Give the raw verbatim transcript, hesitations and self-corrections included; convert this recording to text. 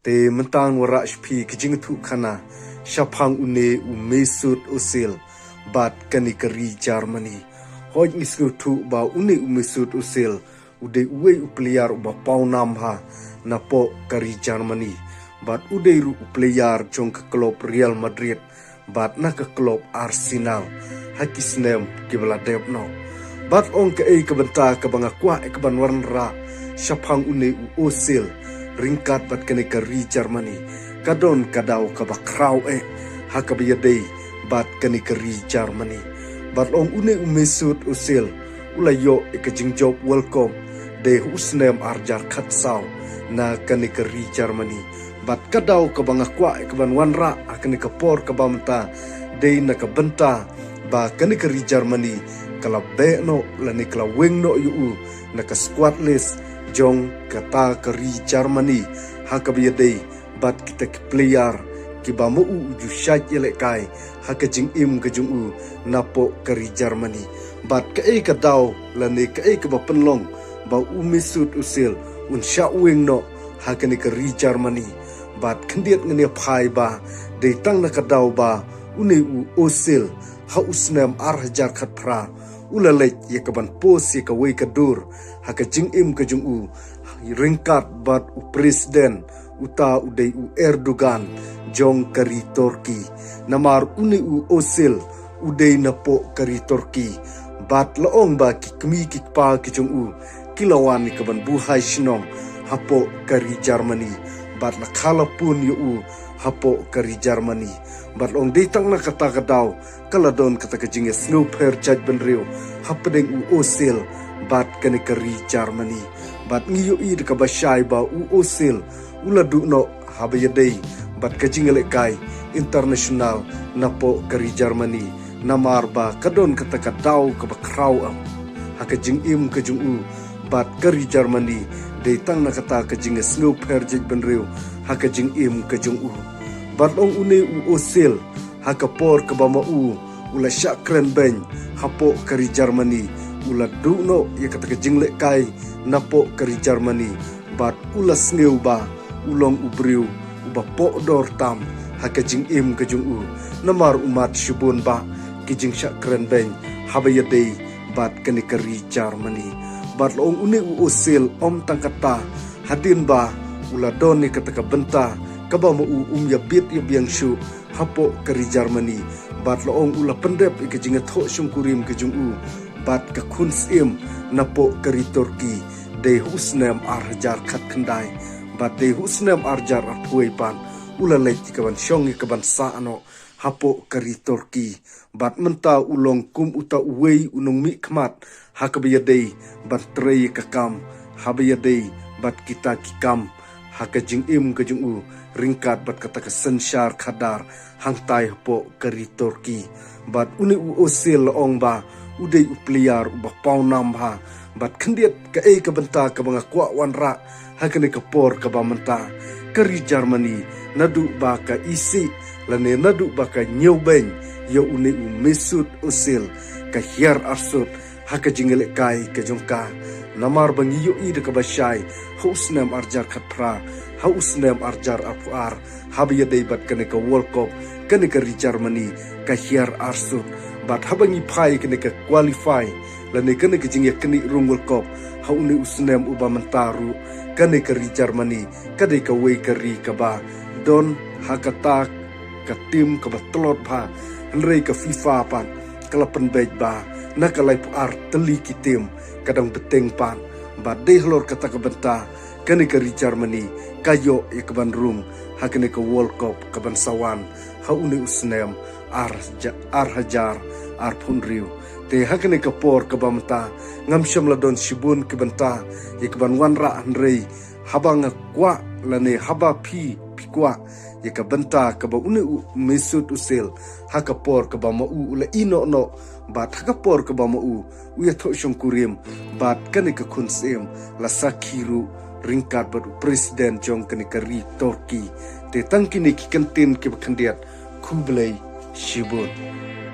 Te mynta ngan wanrah sha phi ka jingïathuhkhana shaphang une u Mesut Ozil bad kane ka ri Germany. Hooid, ngi sngewthuh ba une u Mesut Ozil u dei uwei u player uba pawnam bha napoh ka ri Germany. Bad u dei ruh u player jong ka club Real Madrid bad na ka club Arsenal ha ki snem kiba la dep noh. Bad ong kaei ka bynta kaba nga kwah ïa kaban wanrah shaphang une u Ozil ryngkat bad kane ka ri Germany, ka don ka daw kaba khraw eh ha kaba ïadei bad kane ka ri Germany. Bad ong une u Mesut Ozil u la ïoh ïa ka jingjop World Cup dei ha u snem ar hajar khatsaw na kane ka ri Germany. Bad ka daw kaba nga kwah ïa kaban wanrah ha kane ka por kaba mynta dei na ka bynta ba kane ka ri Germany ka la beh noh lane ka la weng noh ïa u na ka squad list jong kata ka ri Germany ha kaba ïadei bad kita ki player kiba ma u u ju shait ïalehkai ha ka jingim ka jong u napoh ka ri Germany. Bad kaei ka daw lane kaei kaba pynlong ba u Mesut Ozil un shah weng noh ha kane ka ri Germany. Bad khyndiat ngan ïa phai ba dei tang na ka daw ba une u Ozil ha u snem ar hajar khatphra u la leit ïa kaban post ïa kawei ka dur ha ka jingim ka jong u ryngkat bad u president uta u dei u Erdogan jong ka ri Turkey. Namar une u Ozil u dei napoh ka ri Turkey. Bad la ong ba ki kmie ki kpa ki jong u ki la wan ïa kaban buhai shnong hapoh ka ri Germany. Bad la kha la pun ïa u hapoh ka ri Germany. Bad la ong dei tang na kata ka daw ka la don kata ka jingïasngewpher jaitbynriew hapdeng u Ozil bad kane ka ri Germany. Bad ngi ïohi da kaba shai ba u Ozil u la duh noh haba ïadei bad ka jingïalehkai international napoh ka ri Germany. Namar ba ka don kata ka daw kaba khraw em ha ka jingim ka jong u bad ka ri Germany, dei tang na kata ka jingïasngewpher jaitbynriew ha ka jingim ka jong u. Bad la ong une u Ozil ha ka por kaba ma u u la shah kren beiñ hapoh ka ri Germany, u la duh noh ïa kata ka jinglehkai napoh ka ri Germany. Bad u la sngew ba u long u briew uba pohdor tam ha ka jingim ka jong u. Namar u mad shibun bah ki jingshah kren beiñ haba ïadei bad kane ka ri Germany. Bad la ong une u Ozil ym tang kata, hadien ba u la don ïa kata ka bynta kaba ma u um ïabit ïabiang shuh hapoh ka ri Germany. Bad la ong u la pyndep ïa ka jingïathoh shongkurim ka jong u bad ka khun syiem napoh ka ri Turkey dei ha u snem ar hajar khatkhyndai. Bad dei ha u snem ar hajar arphew wei pat u la leit ïa kaban shong ïa kaban sah noh hapoh ka ri Turkey. Bad mynta u long kum uta uwei u nongmihkhmat ha kaba ïadei ban trei ïa ka kam, haba ïadei bad kita ki kam ha ka jingim ka jong u ryngkat bad kata ka synshar khadar hangtai hapoh ka ri Turkey. Bad une u Ozil la ong ba u dei u player uba pawnam bha. Bad khyndiat kaei ka bynta kaba nga kwah wanrah ha kane ka por kaba mynta, ka ri Germany naduh ba ka isih lane naduh ba ka ñiewbeiñ ïa une u Mesut Ozil, ka hiar arsut ha ka jingïalehkai ka jong ka. Namar ba ngi ïohi da kaba shai ha u snem ar hajar khatphra, ha u snem ar hajar arphew ar, haba ïadei bad kane ka World Cup, kane ka ri Germany ka hiar arsut. Bad haba ngi phai kane ka qualify lane kane ka jingïaknieh rung World Cup ha une u snem uba mynta ruh, kane ka ri Germany ka dei kawei ka ri kaba don ha kata ka tim kaba tlot bha. Hynrei ka FIFA pat ka la pynbeit ba na ka laiphew ar tylli ki tim ka dang bteng pat. Bad dei halor kata ka bynta kane ka ri Germany ka ïoh ïa kaban rung ha kane ka World Cup kaban sa wan ha une u snem ar haja-, ar hajar arphew hynriew. Te ha kane ka por kaba mynta ngam shym la don shibun ki bynta ïa kaban wanrah, hynrei haba nga kwah lane haba phi phi kwah ïa ka bynta kaba une u Mesut Ozil ha ka por kaba ma u u la ïeh noh noh bad ha ka por kaba ma u u ïathoh shongkurim bad kane ka khun syiem, la sakhi ruh ryngkat bad u president jong kane ka ri Turkey. Te tang kine ki kyntien kiba khyndiat, khublei shibun.